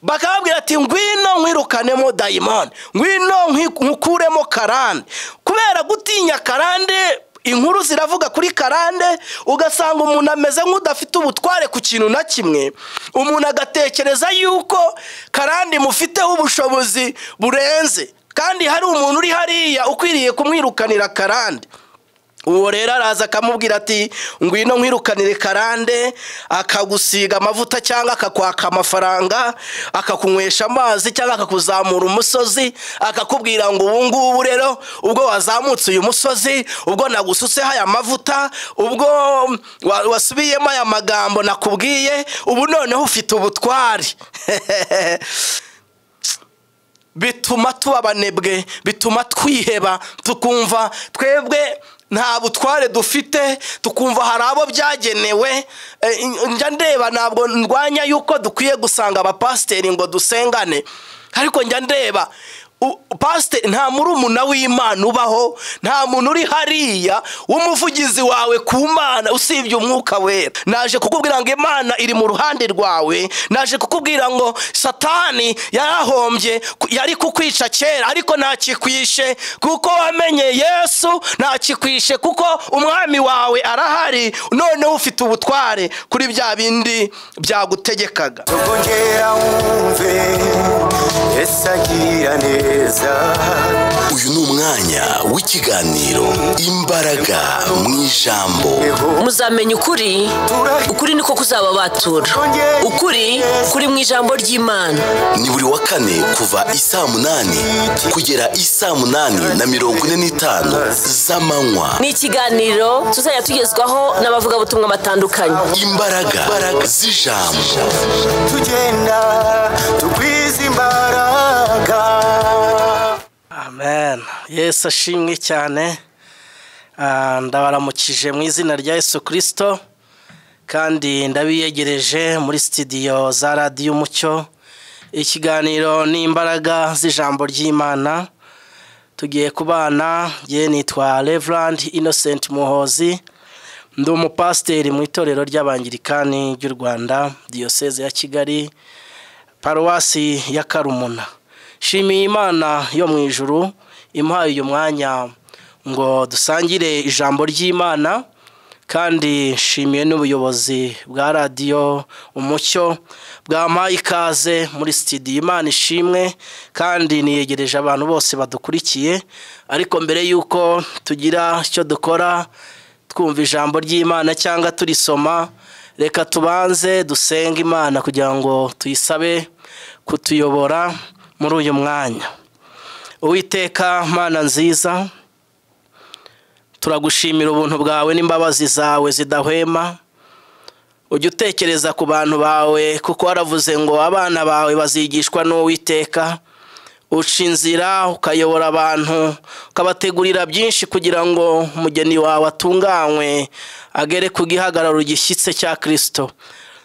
Bakababwira ati ngwino nkwirukanemo dayimoni, ngwino nkukuremo karande. Kubera gutinya karande, inkuru ziravuga kuri karande, ugasanga umuntu ameze nk'udafite ubutware ku kintu na kimwe. Umuntu agatekereza yuko karande mufiteho ubushobozi burenze, kandi hari umuntu uri hariya ukwiriye kumwirukanira karande. Uwo rero araza akamubwira ati ngwino nkwirukanire karande, akagusiga amavuta cyangwa akakwaka amafaranga, akakunywesha amazi cyangwa akakuzamura umusozi, akakubwira ngo ubu ngubu rero ubwo wazamutse uyu musozi, ubwo nagusutseho aya mavuta, ubwo wasubiyemo aya magambo nakubwiye, ubu noneho ufite ubutware. Bituma tuba abanebwe, bituma twiheba, tukumva twebwe nta butware dufite, tukumva hari abo byagenewe. Njya ndeba, ntabwo ndwanya yuko dukwiye gusanga abapasiteri ngo dusengane, ariko njya ndeba pasiteri nta murumuna w'Imana ubaho, nta muntu uri hariya w'umuvugizi wawe ku Mana usibye umwuka wera. Naje kukubwira ngo Imana iri mu ruhande rwawe, naje kukubwira ngo Satani yarahombye, yari kukwica kera ariko ntakikwishe kuko wamenye Yesu, ntakikwishe kuko umwami wawe arahari. Noneho ufite ubutware kuri bya bindi byagutegekaga. Uyu ni umwanya w'ikiganiro Imbaraga mu ijambo. Muzamenya ukuri, ukuri niko kuzababatura. Ukuri kuri mu ijambo ry'Imana. Ni buri wa kane kuva isaa 8 kugera isaa 8:45 z'amanywa. Ni ikiganiro tuzajya tugezwaho n'abavugabutumwa batandukanye. Imbaraga z'ijambo. Tugenda tugwiza imbaraga. Amen. Yesu ashimwe cyane. Ndabaramukije mu izina rya Yesu Kristo, kandi ndabiyegereje muri studio za Radio Umucyo. Ikiganiro ni Imbaraga z'ijambo ry'Imana. Tugiye kubana, je nitwa Reverend Innocent Muhozi, ndi umupasiteri mu itorero ry'Abangirikani ry'u Rwanda, Diocese ya Kigali, Paruwasi ya Karumuna. Shimiye Imana yo mu ijuru impaye uyu mwanya ngo dusangire ijambo ry'Imana, kandi nshimiye n'ubuyobozi bwa Radio Umucyo bwampaye ikaze muri studio. Imana ishimwe, kandi niyegereje abantu bose badukurikiye. Ariko mbere yuko tugira icyo dukora twumva ijambo ry'Imana cyangwa turisoma, reka tubanze dusenge Imana kugira ngo tuyisabe kutuyobora muri uyu mwanya. Uwiteka Mana nziza, turagushimira ubuntu bwawe n'imbabazi zawe zidahwema. Ujya utekereza ku bantu bawe, kuko waravuze ngo abana bawe bazigishwa n'Uwiteka. Uca inzira ukayobora abantu, ukabategurira byinshi kugira ngo umugeni wawe atunganywe agere ku gihagararo gishyitse cya Kristo.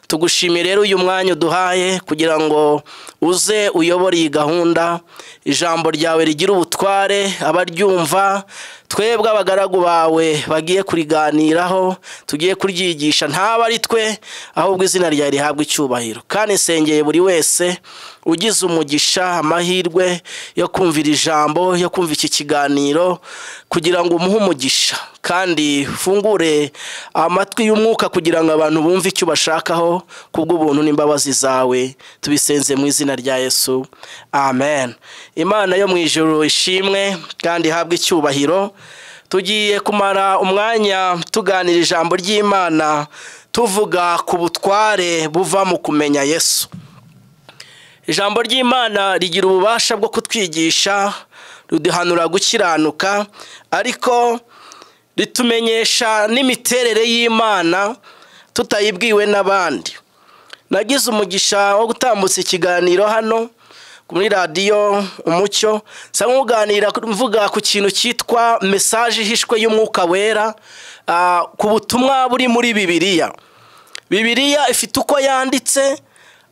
Tugushimire rero uyu mwanya uduhaye kugira ngo uze uyobore iyi gahunda, ijambo ryawe rigira ubutware abaryumva, twebwe abagaragu bawe bagiye kuriganiraho, tugiye kuryigisha, ntaba ari twe ahubwo izina ryawe rihabwe icyubahiro. Kandi nsengeye buri wese ugize umugisha amahirwe yo kumvira ijambo, yo kumva iki kiganiro, kugira ngo umuhe umugisha, kandi fungure amatwi y'umwuka kugira ngo abantu bumve icyo bashakaho kubw'ubuntu n'imbabazi zawe. Tubisenze mu izina rya Yesu, amen. Imana yo mu ijuru ishimwe kandi ihabwe icyubahiro. Tugiye kumara umwanya tuganira ijambo ry'Imana, tuvuga ku butware buva mu kumenya Yesu. Ijambo ry'Imana rigira ububasha bwo kutwigisha, riduhanura gukiranuka, ariko ritumenyesha n'imiterere y'Imana tutayibwiwe n'abandi. Nagize umugisha wo gutambutsa ikiganiro hano muri Radio Umucyo, nsa nk'uganira mvuga ku kintu cyitwa message ihishwe y'umwuka wera, ku butumwa buri muri Bibiliya. Bibiliya ifite uko yanditse,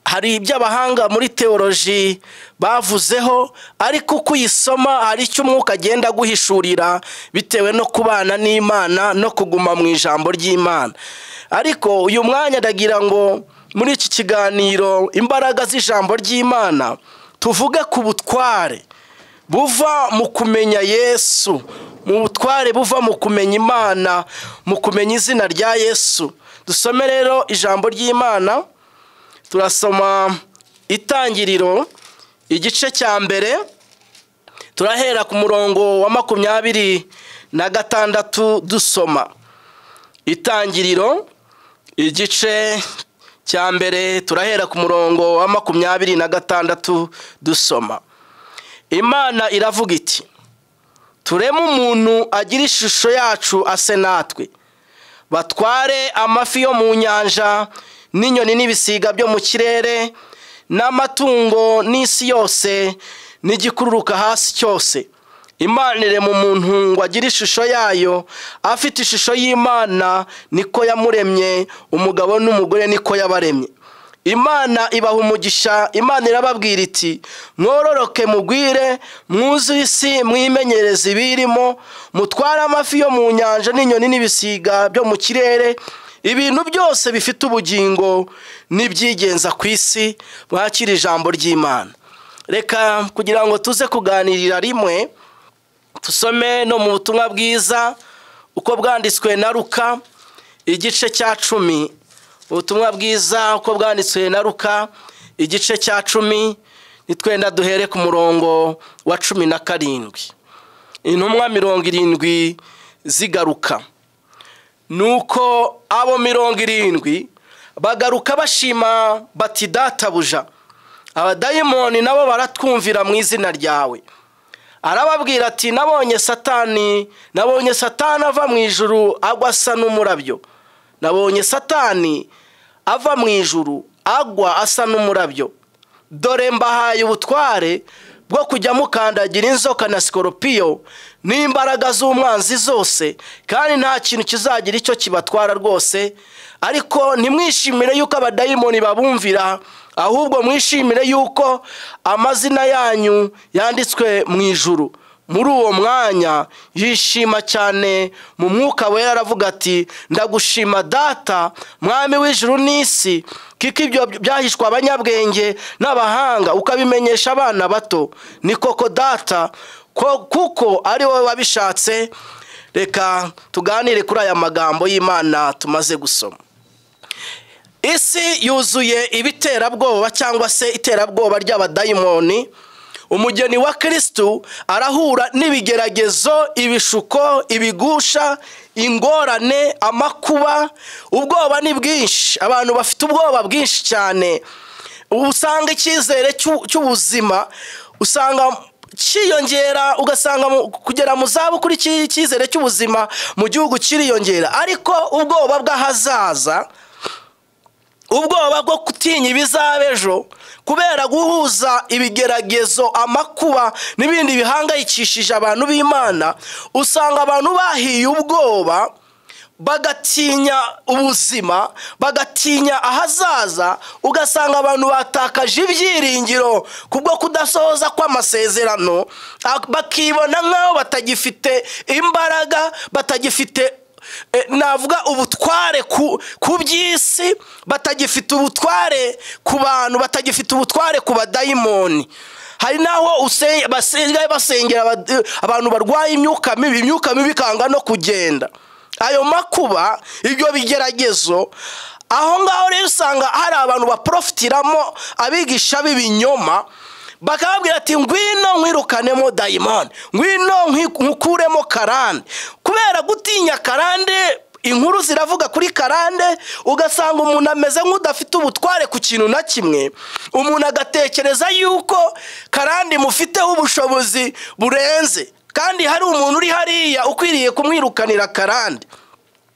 hari ibyo abahanga muri theology bavuzeho, ariko uko uyisoma hari icyo umwuka agenda guhishurira bitewe no kubana n'Imana no kuguma mu ijambo ry'Imana. Ariko uyu mwanya ndagira ngo muri iki kiganiro imbaraga z'ijambo ry'Imana, tuvuge ku butware buva mu kumenya Yesu, mu butware buva mu kumenya Imana, mu kumenya izina rya Yesu. Dusome rero ijambo ry'Imana, turasoma Itangiriro igice cya mbere, turahera ku murongo wa 26 dusoma. Itangiriro igice cya mbere, turahera ku murongo wa 26 dusoma. Imana iravuga iti: tureme umuntu agira ishusho yacu ase natwe, batware amafi yo mu nyanja n'inyoni n'ibisiga byo mu kirere n'amatungo n'isi yose n'igikururuka hasi cyose. Imana irema umuntu ngo agire ishusho yayo, afite ishusho y'Imana niko yamuremye, umugabo n'umugore niko yabaremye. Imana ibaha umugisha. Imana irababwira iti: mwororoke mugwire, mwuzuye isi, mwimenyereze ibirimo, mutware amafi yo mu nyanja n'inyoni n'ibisiga byo mu kirere, ibintu byose bifite ubugingo n'ibyigenza ku isi. Mwakire ijambo ry'Imana. Reka kugira ngo tuze kuganirira rimwe, tusome no mu butumwa bwiza uko bwanditswe na Luka igice cya 10. Ubutumwa bwiza uko bwanditswe na Luka igice cya 10, nitwenda duhere ku murongo wa 17. Intumwa 70 zigaruka. Nuko abo 70 bagaruka bashima bati: databuja, abadayimoni nabo baratwumvira mu izina ryawe. Arababwira ati: nabonye Satani ava mu ijuru agwa asa n'umurabyo. Nabonye Satani ava mu ijuru agwa asa n'umurabyo. Dore mbahaye ubutware bwo kujya mukandagira inzoka na sikoropiyo n'imbaraga z'umwanzi zose, kandi nta kintu kizagira icyo kibatwara rwose. Ariko ntimwishimire yuko abadayimoni babumvira, ahubwo mwishimire yuko amazina yanyu yanditswe mu ijuru. Muri uwo mwanya yishima cyane mu mwuka wera, aravuga ati: ndagushima Data, Mwami w'ijuru n'isi, kiko ibyo byahishwa abanyabwenge n'abahanga ukabimenyesha abana bato. Ni koko Data, kuko ari wowe wabishatse. Reka tuganire kuri aya magambo y'Imana tumaze gusoma. Isi yuzuye ibiterabwoba cyangwa se iterabwoba ry'abadayimoni. Umugeni wa Kristo arahura n'ibigeragezo, ibishuko, ibigusha, ingorane, amakuba. Ubwoba ni bwinshi, abantu bafite ubwoba bwinshi cyane. Usanga icyizere cy'ubuzima usanga cyiyongera, ugasanga kugera mu zabukuru icyizere cy'ubuzima mu gihugu kiriyongera, ariko ubwoba bw'ahazaza, ubwoba bwo gutinya ibizaba ejo, kubera guhuza ibigeragezo, amakuba n'ibindi bihangayikishije abantu b'Imana, usanga abantu bahiye ubwoba, bagatinya ubuzima, bagatinya ahazaza. Ugasanga abantu batakaje ibyiringiro kubwo kudasohoza kw'amasezerano, bakibona nk'aho batagifite imbaraga, batagifite navuga ubutware ku by'isi, batagifite ubutware ku bantu, batagifite ubutware ku badayimoni. Hari naho basengera abantu barwaye imyuka mibi, imyuka mibi ikanga no kugenda. Ayo makuba, ibyo bigeragezo, aho ngaho rero usanga hari abantu baprofitiramo, abigisha b'ibinyoma, bakababwira ati: ngwino nkwirukanemo dayimoni, ngwino nkukuremo karande. Kubera gutinya karande, inkuru ziravuga kuri karande, ugasanga umuntu ameze nk'udafite ubutware ku kintu na kimwe. Umuntu agatekereza yuko karande mufiteho ubushobozi burenze, kandi hari umuntu uri hariya ukwiriye kumwirukanira karande.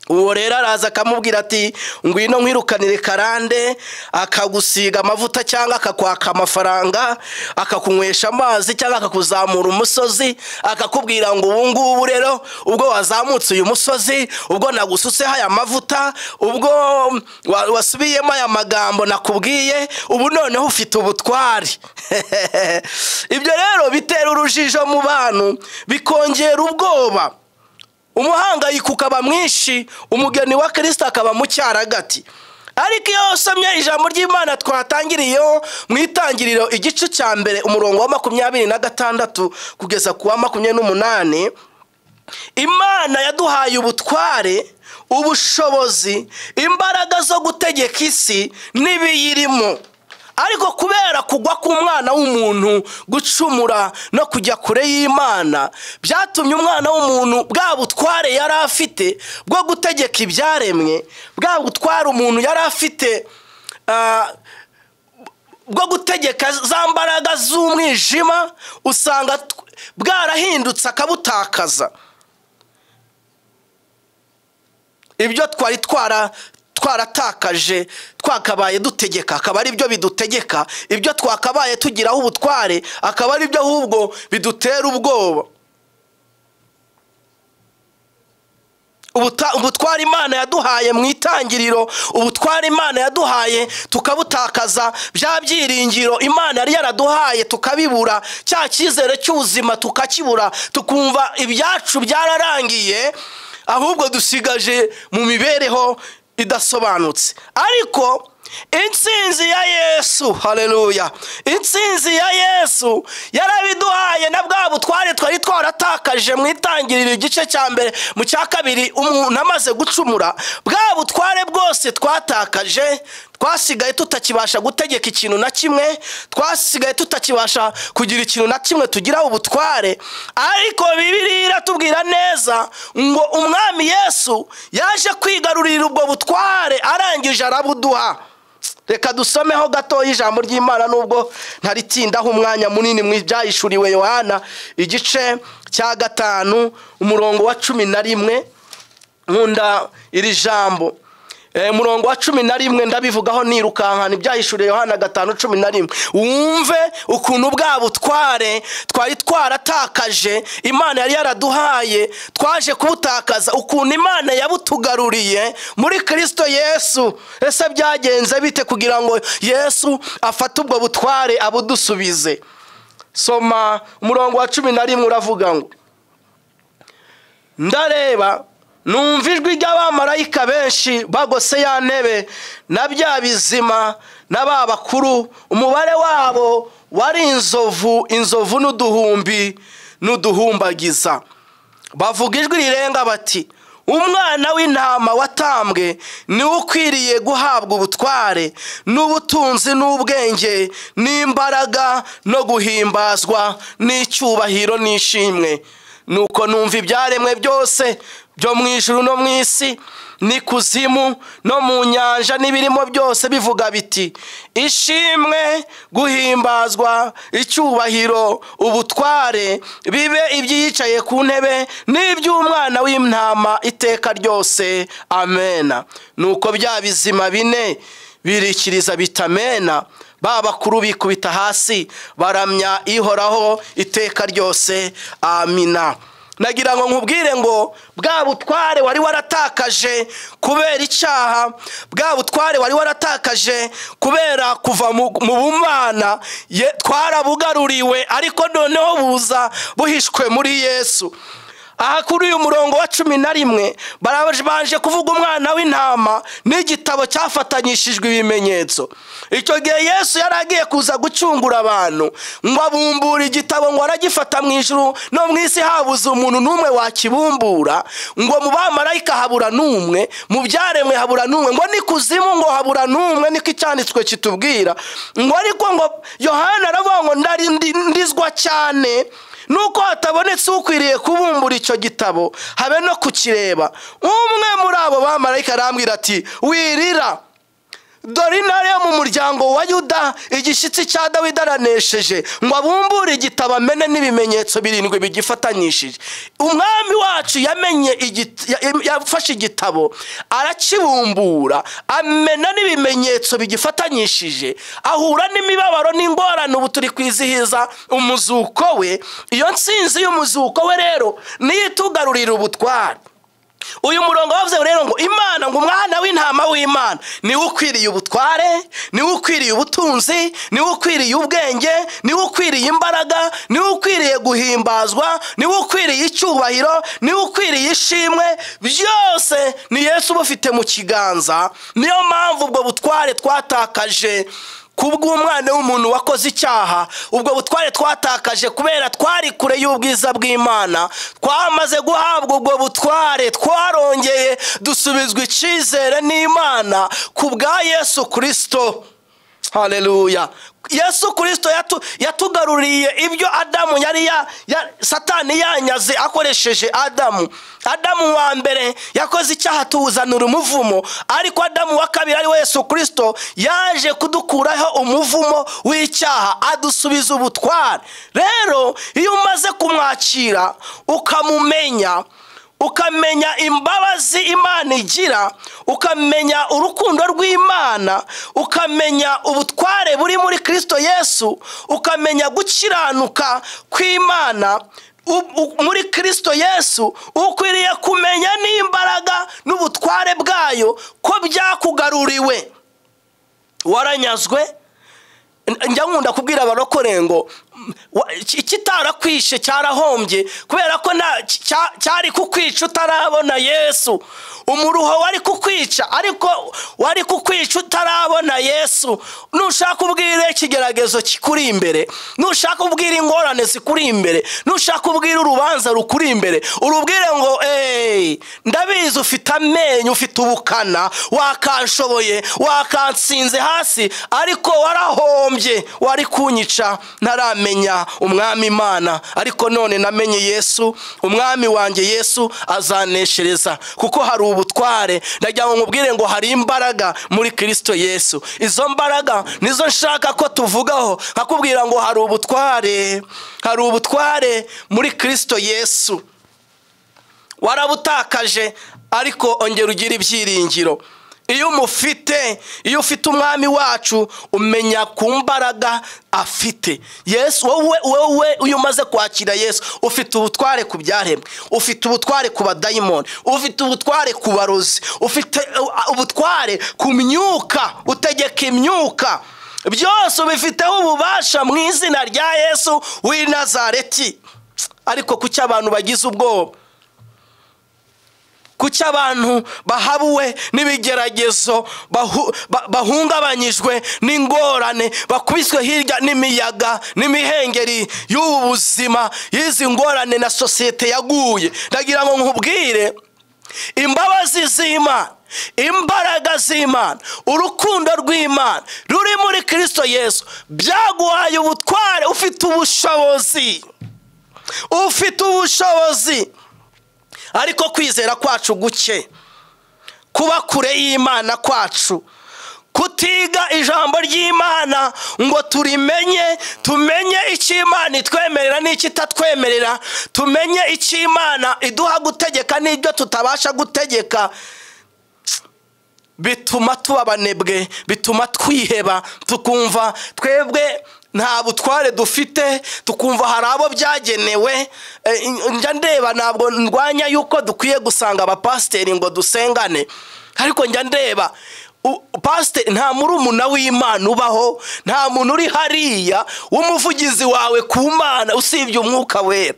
Uwo rero araza akamubwira ati: ngwino nkwirukanire karande, akagusiga amavuta cyangwa akakwaka amafaranga, akakunywesha amazi cyangwa akakuzamura umusozi, akakubwira ngo ubu ngubu rero ubwo wazamutse uyu musozi, ubwo nagusutseho aya mavuta, ubwo wasubiyemo aya magambo nakubwiye, ubu noneho ufite ubutware. Ibyo rero bitera urujijo mu bantu, bikongera ubwoba. Umuhangayiko ukaba mwinshi, umugeni wa Kristo akaba mu cyaragati. Ariko iyo usomye ijambo ry'Imana twatangiriyeho mu itangiriro igice cya mbere umurongo wa 26 kugeza ku wa 28, Imana yaduhaye ubutware, ubushobozi, imbaraga zo gutegeka isi n'ibiyirimo. Ariko kubera kugwa k'umwana w'umuntu, gucumura no kujya kure y'Imana, byatumye umwana w'umuntu bwa butware yari afite bwo gutegeka ibyaremwe, bwa butware umuntu yari afite bwo gutegeka za mbaraga z'umwijima, usanga bwarahindutse akabutakaza. Ibyo twari twaratakaje twakabaye dutegeka akaba ari byo bidutegeka, ibyo twakabaye tugiraho ubutware akaba ari byo ahubwo bidutera ubwoba. Ubutware Imana yaduhaye mu itangiriro, ubutware Imana yaduhaye tukabutakaza, bya byiringiro Imana yari yaraduhaye tukabibura, cya cyizere cy'ubuzima tukakibura, tukumva ibyacu byararangiye, ahubwo dusigaje mu mibereho idasobanutse. Ariko intsinzi ya Yesu, haleluya, intsinzi ya Yesu yarabiduhaye na bwa butware twari twaratakaje mu itangiriro igice cya mbere mu cya kabiri umuntu amaze gucumura, bwa butware bwose twatakaje, twasigaye tutakibasha gutegeka ikintu na kimwe, twasigaye tutakibasha kugira ikintu na kimwe tugira ubutware. Ariko Bibiliya iratubwira neza ngo umwami Yesu yaje kwigarurira ubwo butware, arangije arabuduha. Reka dusomeho gato ijambo ry'Imana nubwo ntaritindaho umwanya munini mu byahishuriwe Yohana igice cya 5 umurongo wa 11. Nkunda iri jambo. Umurongo wa 11 ndabivugaho nirukankana, ibyahishuriwe Yohana 5:11. Wumve ukuntu bwa butware twari twaratakaje Imana yari yaraduhaye twaje kubutakaza, ukuntu Imana yabutugaruriye muri Kristo Yesu. Ese byagenze bite kugira ngo Yesu afate ubwo butware abudusubize? Soma umurongo wa 11 uravuga ngo ndareba numva ijwi ry'abamarayika benshi bagose ya ntebe na bya bizima na ba bakuru, umubare wabo wari inzovu inzovu n'uduhumbi n'uduhumbagiza, bavuga ijwi rirenga bati umwana w'intama watambwe niwe ukwiriye guhabwa ubutware n'ubutunzi n'ubwenge n'imbaraga no guhimbazwa n'icyubahiro n'ishimwe. Nuko numva ibyaremwe byose byo mu ijuru no mu isi n'ikuzimu no mu nyanja n'ibirimo byose bivuga biti ishimwe, guhimbazwa, icyubahiro, ubutware bibe ibyiyicaye ku ntebe n'iby'umwana w'intama iteka ryose, amena. Nuko bya bizima bine birikiriza bitamena, ba bakuru bikubita hasi baramya Ihoraho iteka ryose, amina. Nagira ngo nkubwire ngo bwa butware wari waratakaje kubera icyaha, bwa butware wari waratakaje kubera kuva mu bumana, twarabugaruriwe, ariko noneho buza buhishwe muri Yesu. Aha kuri uyu murongo wa 11 barabanje kuvuga umwana w'intama n'igitabo cyafatanyishijwe ibimenyetso. Icyo gihe Yesu yaragiye kuza gucungura abantu, ngo abumbura igitabo, ngo aragifata mu ijuru no mu isi habuze umuntu n'umwe wakibumbura, ngo mu bamarayika habura n'umwe, mu byaremwe habura n'umwe, ngo n'ikuzimu ngo habura n'umwe, niko icyanditswe kitubwira. Ngo ariko ngo Yohana aravuga ngo ndizwa cyane nuko hatabonetse ukwiriye kubumbura icyo gitabo habe no kukireba. Umwe muri abo bamarayika arambwira ati wirira, dore intare yo mu muryango wa Yuda, igishyitsi cya Dawidi aranesheje, ngo abumbure igitabo amene n'ibimenyetso birindwi bigifatanyishije. Umwami wacu yamenye yafashe igitabo arakibumbura, amena n'ibimenyetso bigifatanyishije, ahura n'imibabaro n'ingorane. Ubu turi kwizihiza umuzuko we. Iyo ntsinzi y'umuzuko we rero niyo itugarurira ubutware. Uyu murongo wavuze rero ngo Imana, ngo umwana w'intama w'Imana niwe ukwiriye ubutware, niwe ukwiriye ubutunzi, niwe ukwiriye ubwenge, niwe ukwiriye imbaraga, niwe ukwiriye guhimbazwa, niwe ukwiriye icyubahiro, niwe ukwiriye ishimwe. Byose ni Yesu ubufite mu kiganza. Niyo mpamvu ubwo butware twatakaje kubw'umwana w'umuntu wakoze icyaha, ubwo butware twatakaje kubera twari kure y'ubwiza bw'Imana, twamaze guhabwa ubwo butware, twarongeye dusubizwa icyizere n'Imana ku bwa Yesu Kristo. Haleluya. Yesu Kristo yatugaruriye ibyo Adamu yari Satani yanyaze akoresheje Adamu. Adamu wa mbere yakoze icyaha tuwuzanira umuvumo, ariko Adamu wa kabiri ari we Yesu Kristo yaje kudukuraho umuvumo w'icyaha adusubiza ubutware. Rero iyo umaze kumwakira ukamumenya, ukamenya imbabazi Imana igira, ukamenya urukundo rw'Imana, ukamenya ubutware buri muri Kristo Yesu, ukamenya gukiranuka kw'Imana muri Kristo Yesu, ukwiriye kumenya n'imbaraga n'ubutware bwayo ko byakugaruriwe. Waranyazwe. Njya nkunda kubwira abarokore ngo ikitarakwishe cyarahombye, kubera ko cyari kukwica utarabona Yesu. Umuruho wari kukwica, ariko wari kukwica utarabona Yesu. Nushaka ubwire ikigeragezo kikuri imbere, nushaka ubwire ingorane zikuri imbere, nushaka ubwire urubanza rukuri imbere, urubwire ngo ndabizi ufite amenyo, ufite ubukana, wakanshoboye, wakansinze hasi, ariko warahombye, wari kunyica ntaramenya umwami Imana, ariko none namenye Yesu, umwami wanjye Yesu azaneshereza, kuko hari ubutware. Ndagira ngo nkubwire ngo hari imbaraga muri Kristo Yesu. Izo mbaraga nizo nshaka ko tuvugaho, nkakubwira ngo hari ubutware, hari ubutware muri Kristo Yesu. Warabutakaje, ariko ongera ugira ibyiringiro. Iyo umufite, iyo ufite umwami wacu, umenya ku mbaraga afite Yesu. Wowe iyo umaze kwakira Yesu, ufite ubutware ku byaremwe, ufite ubutware ku badayimoni, ufite ubutware ku barozi, ufite ubutware ku myuka, utegeka imyuka, byose ubifiteho ububasha mu izina rya Yesu w'i Nazareti. Ariko kuki abantu bagize ubwoba? Kuki abantu bahabuwe n'ibigeragezo, bahungabanyijwe n'ingorane, bakubiswe hirya n'imiyaga n'imihengeri y'ubu buzima, y'izi ngorane na sosiyete yaguye? Ndagira ngo nkubwire imbabazi z'Imana, imbaraga z'Imana, urukundo rw'Imana ruri muri Kristo Yesu byaguhaye ubutware. Ufite ubushobozi, ufite ubushobozi. Ariko kwizera kwacu guke, kuba kure y'Imana kwacu, kutiga ijambo ry'Imana ngo turimenye, tumenye icyo Imana itwemerera n'icyo itatwemerera, tumenye icyo Imana iduha gutegeka n'ibyo tutabasha gutegeka, bituma tuba abanebwe, bituma twiheba, tukumva twebwe nta butware dufite, tukumva hari abo byagenewe. Njya ndeba, ntabwo ndwanya yuko dukwiye gusanga abapasiteri ngo dusengane, ariko njya ndeba pasiteri nta murumuna w'Imana ubaho, nta muntu uri hariya w'umuvugizi wawe ku Mana usibye umwuka wera.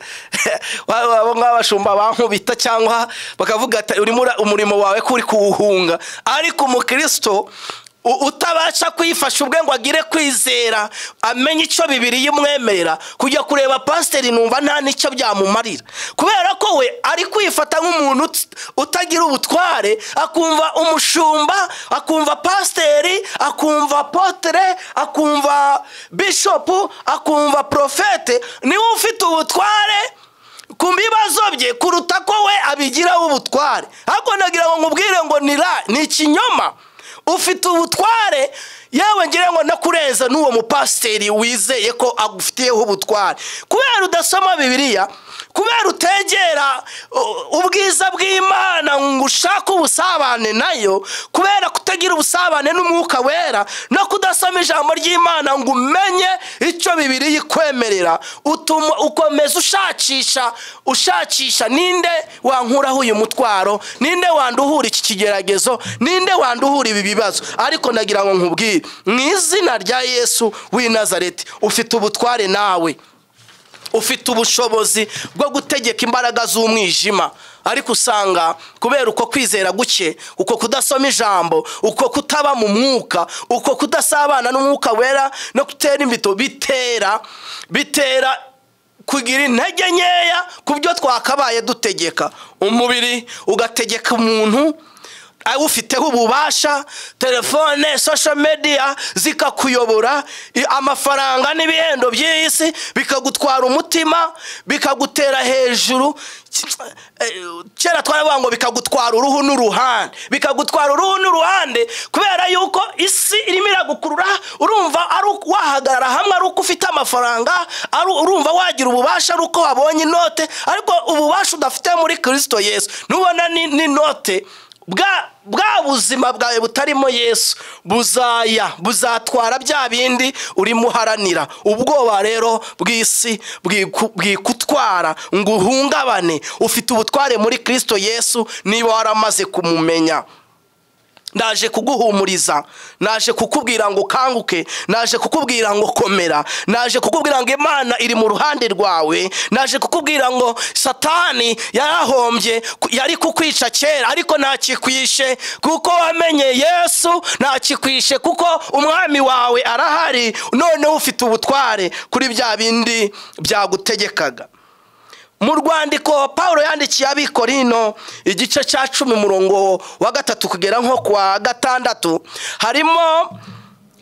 Abo ngabashumba bankubita cyangwa bakavuga ati urimo umurimo wawe kuri kuwuhunga. Ariko umukristo utabasha kwifasha ubwe ngo agire kwizera, amenye icyo Bibiliya imwemerera, kujya kureba pasiteri numva nta nicyo byamumarira, kubera ko we ari kwifata nk'umuntu utagira ubutware, akumva umushumba, akumva pasiteri, akumva apotre, akumva bishopu, akumva profete, niwe ufite ubutware ku bibazo bye kuruta ko we abigiraho ubutware. Ariko nagira ngo nkubwire ngo ni ikinyoma. Ufite ubutware. Yewe ngira ngo no kurenza n'uwo mupasiteri wizeye ko agufitiyeho ubutware, kubera udasoma Bibiliya, kubera utegera ubwiza bw'Imana ngo ushake ubusabane nayo, kubera kutagira ubusabane n'umwuka wera no kudasoma ijambo ry'Imana ngo umenye icyo Bibiliya ikwemerera, utuma ukomeza ushakisha ninde wankuraho uyu mutwaro, ninde wanduhura iki kigeragezo, ninde wanduhura ibi bibazo. Ariko nagira ngo nkubwire mu izina rya Yesu w'i Nazareti, ufite ubutware nawe, ufite ubushobozi bwo gutegeka imbaraga z'umwijima. Ariko usanga kubera uko kwizera guke, uko kudasoma ijambo, uko kutaba mu mwuka, uko kudasabana n'umwuka wera no kutera imbuto, bitera kugira intege nkeya ku byo twakabaye dutegeka. Umubiri ugategeka umuntu awufiteho ububasha, telefone, social media zikakuyobora, amafaranga n'ibihendo by'iyi si bikagutwara umutima, bikagutera hejuru. Kera twaravuga ngo bikagutwara uruhu n'uruhande, bikagutwara uruhu n'uruhande, kubera yuko isi irimo iragukurura. Urumva ari wahagarara hamwe ari uko ufite amafaranga, ari urumva wagira ububasha ari uko wabonye inote, ariko ububasha udafite muri Kristo Yesu, nubona ni note, bwa buzima bwawe butarimo Yesu buzaya, buzatwara bya bindi urimo uharanira. Ubwoba rero bw'isi bwikutwara ngo uhungabane. Ufite ubutware muri Kristo Yesu niba waramaze kumumenya. Naje kuguhumuriza, naje kukubwira ngo kanguke, naje kukubwira ngo komera, naje kukubwira ngo Imana iri mu ruhande rwawe, naje kukubwira ngo Satani yarahombye, yari kukwica kera ariko ntakikwishe kuko wamenye Yesu, ntakikwishe kuko umwami wawe arahari. Noneho ufite ubutware kuri bya bindi byagutegekaga. Mu rwandiko Paulo yandikiye ab'Ikorino igice cya 10 umurongo wa 3 kugera nko kwa 6, harimo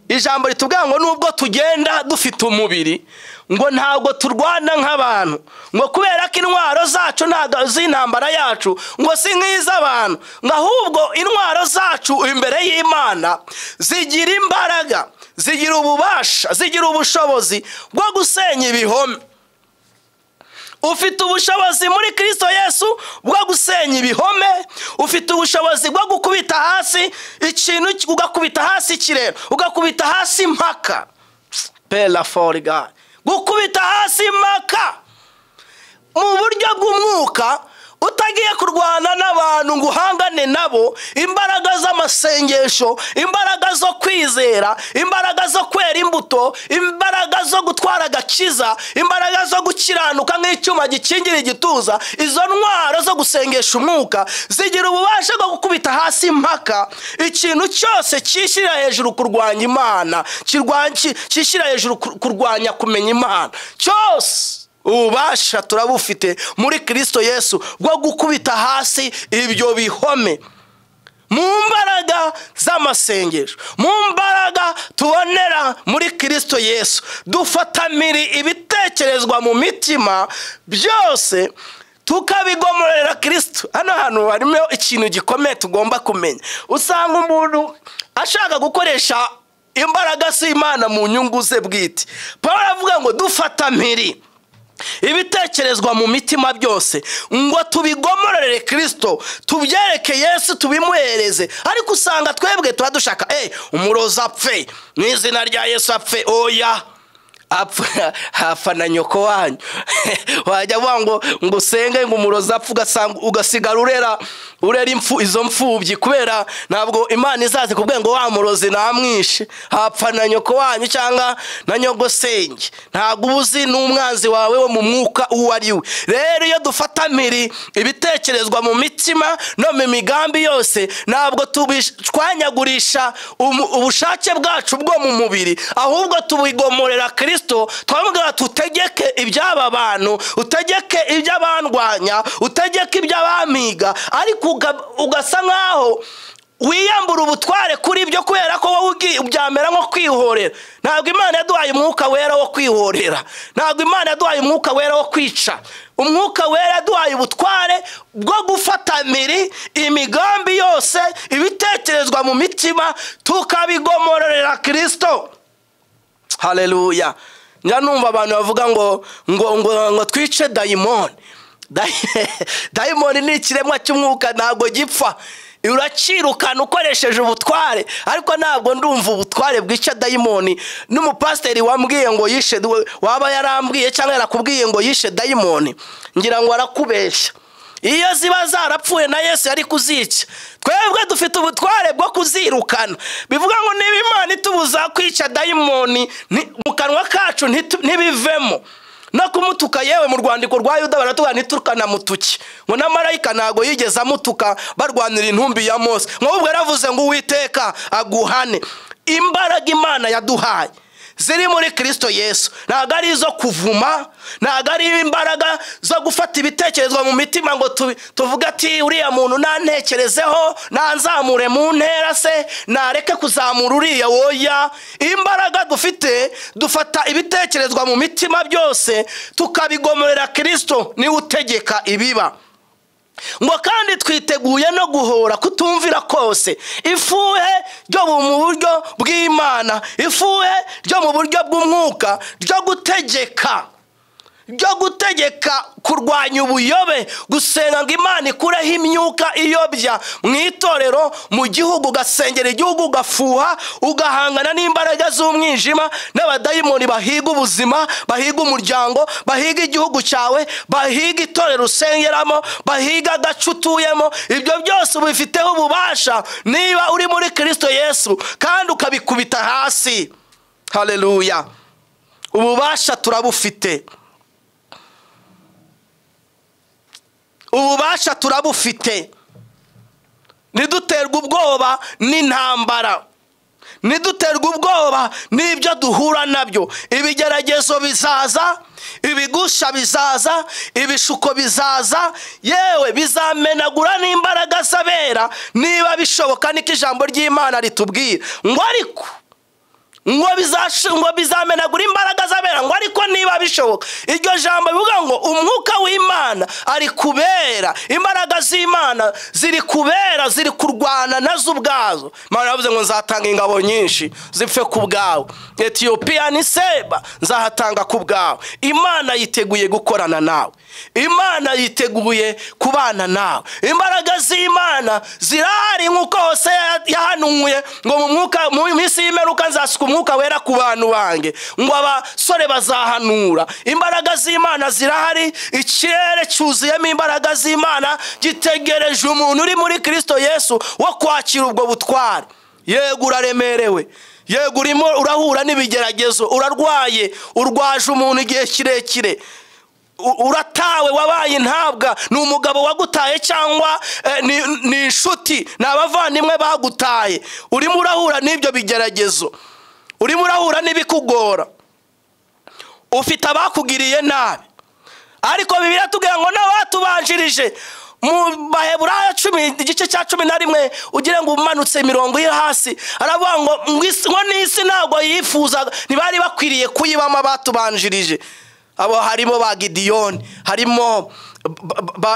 ijambo ritubwira ngo nubwo tugenda dufite umubiri, ngo ntabwo turwana nk'abantu, ngo kubera ko intwaro zacu ntabwo z'intambara yacu ngo si nk'iz'abantu, ngo ahubwo intwaro zacu imbere y'Imana zigira imbaraga, zigira ububasha, zigira ubushobozi bwo gusenya ibihome. Ufite ubushobozi muri Kristo Yesu bwo gusenya ibihome, ufite ubushobozi bwo gukubita hasi ikintu, ugakubita hasi ikirere, ugakubita hasi impaka. Pela for God. Gukubita hasi impaka mu buryo bw'umwuka, utagiye kurwana n'abantu ngo uhangane nabo. Imbaraga z'amasengesho, imbaraga zo kwizera, imbaraga zo kwera imbuto, imbaraga zo gutwara agakiza, imbaraga zo gukiranuka nk'icyuma gikingira igituza, izo ntwaro zo gusengesha umwuka zigira ububasha bwo gukubita hasi impaka ikintu cyose cyishyira hejuru kurwanya Imana, cyishyira hejuru kurwanya kumenya Imana cyose. Ububasha turabufite muri Kristo Yesu bwo gukubita hasi ibyo bihome mu mbaraga z'amasengesho, mu mbaraga tubonera muri Kristo Yesu. Dufatamiri ibitekerezwa mu mitima byose tukabigomorera Kristo. Hano hantu harimo ikintu gikomeye tugomba kumenya. Usanga umuntu ashaka gukoresha imbaraga z'Imana mu nyungu ze bwite. Paulo avuga ngo dufatamiri ibitekerezwa mu mitima byose ngo tubigomorere Kristo, tubyereke Yesu, tubimuhereze. Ariko usanga twebwe tuba dushaka umurozi apfe mu izina rya Yesu apfe. Oya, apfa na nyoko wanyu. Wajya avuga ngo usenge ngo umurozi apfe, ugasanga ugasigara urera impfu, izo mfubyi, kubera ntabwo Imana izaze kubwe ngo wa murozi namwishe. Hapfa na nyoko wanyu cyangwa na nyogosenge, ntabwo ubuzi n'umwanzi wawe wo mu mwuka uwo ari we. Rero iyo dufata mpiri ibitekerezwa mu mitima no mu migambi yose, ntabwo tubishwanyagurisha ubushake bwacu bwo mu mubiri, ahubwo tubigomorera Kristo. Twamubwira tutegeke iby'aba bantu, utegeke iby'abandwanya, utegeke iby'abamiga, ariko ugasa nkaho Wiyambura ubutware kuri ibyo, kubera ko wowe byamera nko kwihorera. Ntabwo Imana yaduhaye umwuka wera wo kwihorera, ntabwo Imana yaduhaye umwuka wera wo kwica. Umwuka wera yaduhaye ubutware bwo gufata miri imigambi yose, ibitekerezwa mu mitima, tukabigomororera Kristo. Haleluya. Njya numva abantu bavuga ngo ngo ngo ngo twice dayimoni. Dayimoni ni ikiremwa cy'umwuka, ntabwo gipfa. Uracirukana ukoresheje ubutware, ariko ntabwo ndumva ubutware bwica dayimoni. N'umupasiteri wambwiye ngo yishe, waba yarambwiye cyangwa yarakubwiye ngo yishe dayimoni, ngira ngo arakubeshya. Iyo ziba zarapfuye na Yesu yari kuzica. Twebwe dufite ubutware bwo kuzirukana. Bivuga ngo niba Imana itubuza kwica dayimoni, mu kanwa kacu ntibivemo no kumutuka. Yewe mu rwandiko rwa Yuda baratubwira ntitukanamutuke, ngo na marayika ntago yigeze amutuka barwanira intumbi ya Mose, ngo ubwo yaravuze ngo Uwiteka aguhane. Imbaraga Imana yaduhaye ziri muri Kristo Yesu ntabwo ari izo kuvuma, ntabwo ari imbaraga zo gufata ibitekerezo mu mitima ngo tuvuge ati uriya muntu nantekerezeho, nanzamure mu ntera se, nareke kuzamura uriya. Woya, imbaraga dufite, dufata ibitekerezwa mu mitima byose tukabigomorera Kristo, niwe utegeka ibiba. Ngo kandi twiteguye no guhora kutumvira kose, ifuhe ryo mu buryo bw'Imana, ifuhe ryo mu buryo bw'umwuka, ryo gutegeka, ryo gutegeka kurwanya ubuyobe, gusenga ngo Imana ikureho imyuka iyobya mu itorero, mu gihugu, ugasengera igihugu, ugafuha, ugahangana n'imbaraga z'umwijima n'abadayimoni bahiga ubuzima, bahiga umuryango, bahiga igihugu cyawe, bahiga itorero usengeramo, bahiga agace utuyemo. Ibyo byose ubifiteho ububasha niba uri muri Kristo Yesu, kandi ukabikubita hasi. Haleluya. Ububasha turabufite, ububasha turabufite. Ntiduterwe ubwoba n'intambara, ntiduterwe ubwoba n'ibyo duhura nabyo. Ibigeragezo bizaza, ibigusha bizaza, ibishuko bizaza, yewe bizamenagura n'imbaraga z'abera niba bishoboka. Niko ijambo ry'Imana ritubwira, ngo ariko ngo bizamenagura imbaraga z'abera, ngo ariko niba bishoboka. Iryo jambo bivuga ngo umwuka w'Imana ari kubera, imbaraga z'Imana ziri kubera, ziri kurwana nazo ubwazo. Imana yavuze ngo nzatanga ingabo nyinshi zipfe ku bwawe, Etiyopiya ni Seba nzahatanga ku bwawe. Imana yiteguye gukorana nawe, Imana yiteguye kubana nawe. Imbaraga z'Imana zirahari, nk'uko Hose yahanuye ngo mu mwuka, mu minsi y'imperuka nzasuka umwuka wera ku bantu bange, ngo abasore bazahanura. Imbaraga z'Imana zirahari, ikirere cyuzuyemo imbaraga z'Imana, gitegereje umuntu uri muri Kristo Yesu wo kwakira ubwo butware. Yego uraremerewe, yego urimo urahura n'ibigeragezo, urarwaye, urwaje umuntu igihe kirekire, uratawe, wabaye intabwa, ni umugabo wagutaye cyangwa ni inshuti, ni abavandimwe bagutaye. Urimo urahura n'ibyo bigeragezo, urimo urahura n'ibikugora, ufite abakugiriye nabi. Ariko Bibiliya itubwira ngo n'abatubanjirije, mu Baheburayo 10 igice cya 11, ugira ngo umanutse imirongo iri hasi, aravuga ngo n'isi ntabwo yifuzaga, ntibari bakwiriye kuyibamo abatubanjirije. Abo harimo ba Gidiyoni, harimo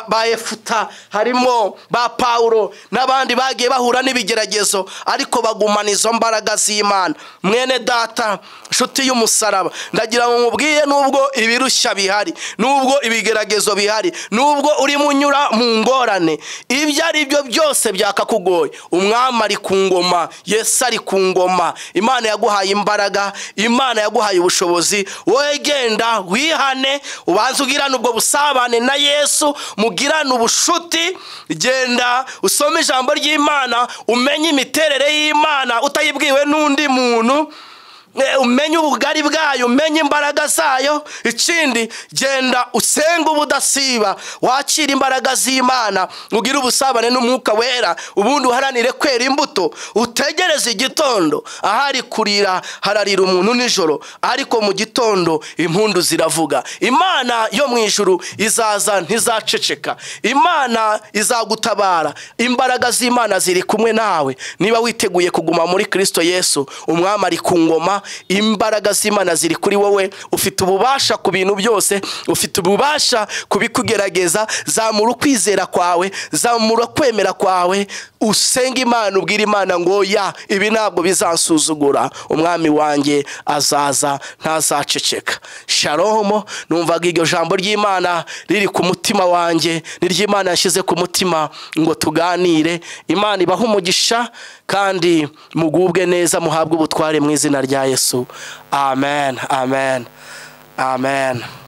ba Efuta, harimo ba Paulo n'abandi bagiye bahura n'ibigeragezo, ariko bagumana izo mbaraga z'Imana. Mwene data, nshuti y'umusaraba, ndagira ngo mubwiye, nubwo ibirushya bihari, nubwo ibigeragezo bihari, nubwo urimo unyura mu ngorane, ibyo ari byo byose byakakugoye, umwami ari ku ngoma, Yesu ari ku ngoma. Imana yaguhaye imbaraga, Imana yaguhaye ubushobozi. Wowe genda wihane, ubanze ugirane ubwo busabane na Yesu, mugirane ubushuti. Genda usome ijambo ry'Imana, umenye imiterere y'Imana utayibwiwe n'undi muntu. Umenye ubugari bwayo, umenye imbaraga zayo. Ikindi, genda usenge ubudasiba, wakire imbaraga z'Imana, ugire ubusabane n'Umwuka Wera, ubundi uharanire kwera imbuto, utegereze igitondo. Ahari kurira hararira umuntu nijoro, ariko mu gitondo impundu ziravuga. Imana yo mu ijuru izaza, ntizaceceka. Imana izagutabara. Imbaraga z'Imana ziri kumwe nawe niba witeguye kuguma muri Kristo Yesu. Umwami ari ku ngoma, imbaraga z'Imana ziri kuri wowe. Ufite ububasha ku bintu byose, ufite ububasha kubikugerageza. Zamura ukwizera kwawe, zamura kwemera kwawe, usenge Imana, ubwire Imana ngo ya ibi ntabwo bizansuzugura, umwami wanjye azaza ntazaceceka. Shalom. Numvaga iryo jambo ry'Imana riri ku mutima wanjye, niry'Imana yashyize ku mutima ngo tuganire. Imana ibahe umugisha kandi mugubwe neza, muhabwe ubutware mu izina rya Yesu. Amen, amen, amen.